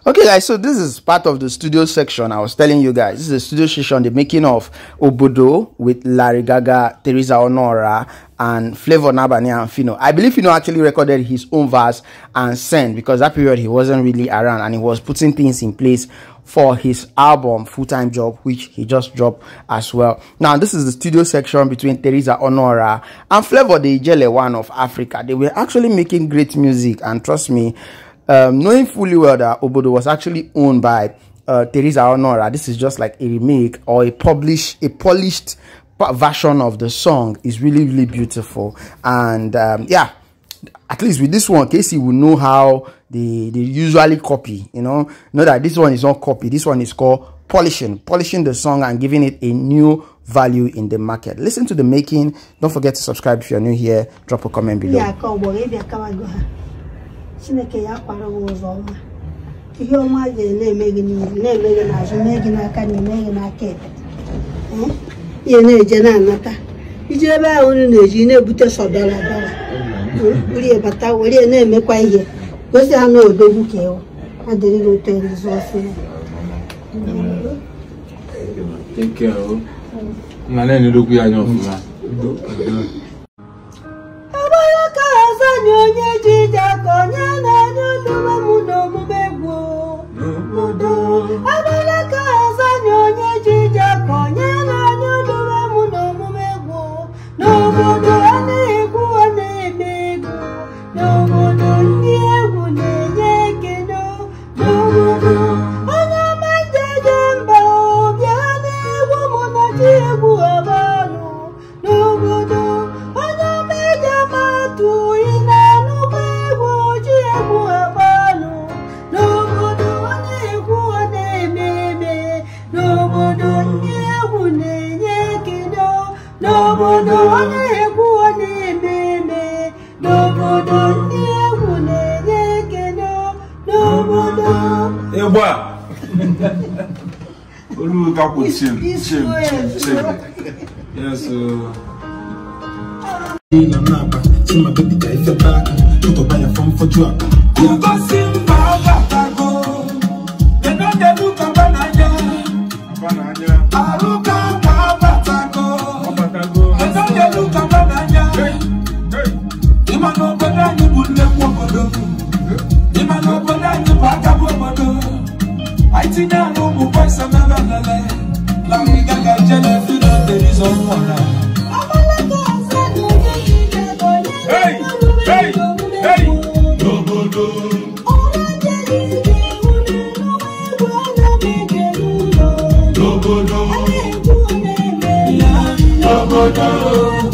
Okay guys, so this is part of the studio section. I was telling you guys, this is a studio session, the making of Obodo with Larry Gaaga, Theresa Onourah, and Flavour Nabani and Phyno. I believe Phyno actually recorded his own verse and sang, because that period he wasn't really around and he was putting things in place for his album Full-Time Job, which he just dropped as well. Now this is the studio section between Theresa Onourah and Flavour, the Ijele one of Africa. They were actually making great music, and trust me, knowing fully well that Obodo was actually owned by Theresa Onourah, this is just like a remake or a polished version of the song. Is really beautiful. And yeah, at least with this one, Casey will know how they usually copy. Know that this one is not copy. This one is called polishing the song and giving it a new value in the market. Listen to the making. Don't forget to subscribe if you're new here. Drop a comment below. Chineke ya kwara ụzọ ọma ihe ọma ga-eme gị na-eme gị n'azụ mee gị n'aka na-eme gị n'aka ekpe ihe na-eje na-anata iji ebe ahụ na-eji na-ebute sọdọla uri bata were na-emekwa ihe gosi ha n'odogwu ka ewu adịrị gị otu erizi ọsị take care na na-enedokwu ya anya ọfụma onye jija konye na nyulume muno mumegwo abala ka azanyo onye jija konye na nyulume muno mumegwo n'obodo na-egwu na-emegwu n'obodo ndị egwu na-enye ekeno n'obodo onye mejeje mba ọbịa na-egwu mụ na chi egwu abanụ n'obodo onye meje matụ Obodo